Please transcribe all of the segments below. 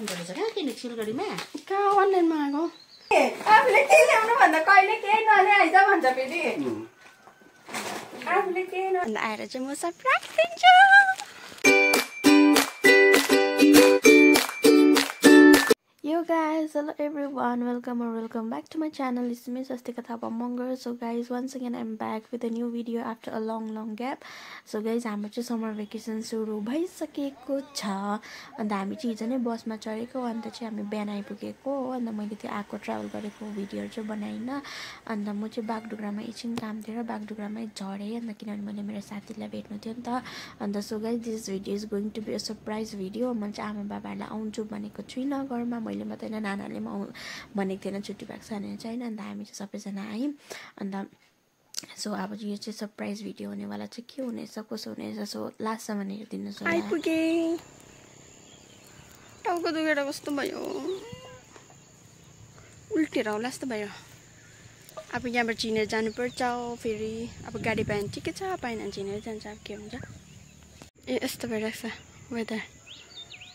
राम्रो रहेछ क्या किनेको सिलगढीमा कहाँ अनलाइनमा आएको आफूले के ल्याउनु भन्दा कहिले केही नल्याइज भन्छ फेरि आफूले केही अन्त आएर चाहिँ म सरप्राइज दिन्छु Yo guys, hello everyone, welcome back to my channel. It's me Swastika Thapa Mongar. So guys, once again I'm back with a new video after a long gap. So guys, हाम्रो चाहिँ summer vacation सुरु भइसकेको छ अन्त हामी चाहिँ हिजो नै बसमा चढेको अन्त चाहिँ हामी बिहान आइपुगेको हो अन्त मैले त्यो आएको ट्राभल गरेको भिडियोहरु चाहिँ बनाइन अन्त म चाहिँ बागडुग्रामा एकछिन काम थियो र बागडुग्रामै झरे अन्त किनभने मैले मेरो साथीलाई भेट्नु थियो नि त अन्त so guys this video is going to be a surprise video म चाहिँ आमा बाबाहरुलाई आउँछु भनेको छुइनँ घरमा मैले मात्रै हैन नानाले पनि भनेको थिएन छुट्टी भएको छ भने चाहिँ हैन अन्त हामी चाहिँ सबैजना आयौं अन्त सो अब यो चाहिँ सरप्राइज भिडियो हुनेवाला चाहिँ के हुनेछ कसो हुनेछ सो लास्टसम्म हेरिदिनुस् होला आइपुगे टाउको दुखेर कस्तो भयो उल्टेर होला जस्तो भयो अब यहाँबाट चिनेर जानुपर्छ फेरि अब गाडी पाएन ठिकै छ पाएन चिनेर जान्छ अब के हुन्छ ए यस्तो भइरहेछ वेदर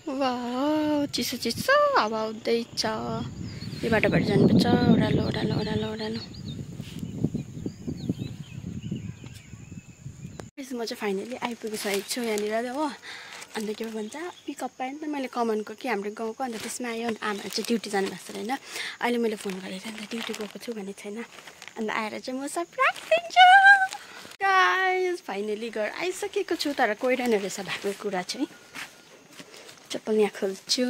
वाउ चिसो चिसो हावा आउँदैछ यो बाटोबाट जानुपर्छ ओह्रालो ओह्रालो ओह्रालो ओह्रालो म चाहिँ फाइनली आइपुगिसकेको छु यहाँनिर हो अन्त के भन्छ पिकअप पाएँ नि त मैले कमानको कि हाम्रो गाउँको अन्त त्यसमा आयो अन्त आमाहरू चाहिँ ड्युटी जानुभएको छ होइन अहिले मैले फोन गरेको थिएँ अन्त ड्युटी गएको छु भनेको छैन अन्त आएर चाहिँ म सरप्राइज दिन्छु गाइस फाइनली घर आइसकेको छु तर कोइरहन रहेछ भएको कुरा चाहिँ चप्पल यहाँ खोल्छु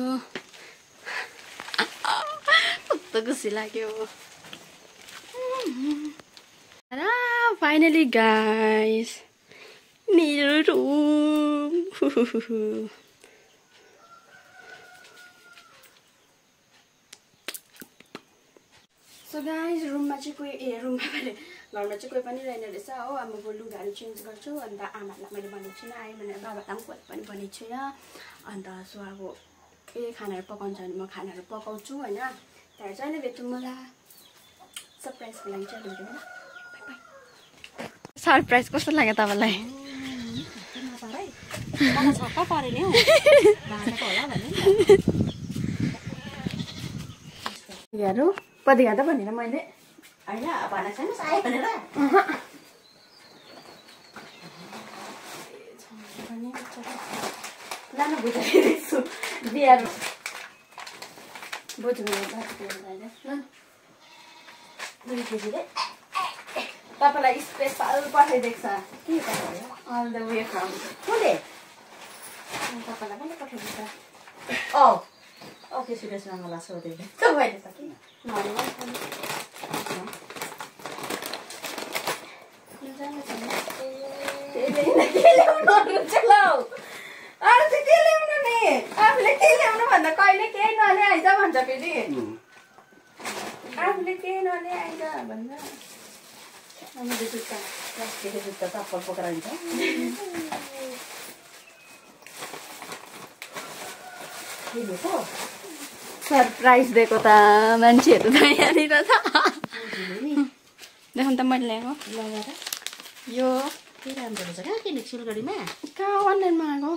कस्तो खुसी लाग्यो र फाइनली गाइस मेरो रुम सो गाइस रुममा चाहिँ कोही रुममा मैले घरमा चाहिँ कोही पनि रहेन रहेछ हो अब म लुगाहरू चेन्ज गर्छु अन्त आमालाई मैले भनेको छुइनँ आएँ भनेर बाबालाई पनि कोही पनि भनेको छुइनँ अन्त सो अब के खानाहरू पकाउँछ भने म खानाहरू पकाउँछु होइन त्यहाँ चाहिँ भेट्छु मलाई सरप्राइजको लागि चाहिँ भेट्नु ल सरप्राइज कस्तो लाग्यो तपाईँलाई छक्क परे नि हौ भाँडाको होला भने यारु कति घाटा भनेर मैले हैन भाँडा छैन आयो भनेर लानु बुझाइदिन्छु बिहार बुझ्नु तपाईँलाई स्पेसल पठाइदिएको छ के भयो अल द वे फ्रम कसले तपाईँलाई पनि पठाइदिन्छ ओके सुरेशमा मलाई सोधेको तपाईँले त किन आफूले के ल्याउनु भन्दा कहिले केही नल्याइज भन्छ फेरि आफूले केही नल्याइज भन्दा मैले जुत्ता प्लास्टिकको जुत्ता चप्पल पक्राइन्छ सरप्राइज दिएको त मान्छेहरू त यहाँनिर छ देखुन त मैले ल्याएको लगाएर यो के राम्रो रहेछ क्या किनेको सिलगढीमा कहाँ अनलाइनमा आएको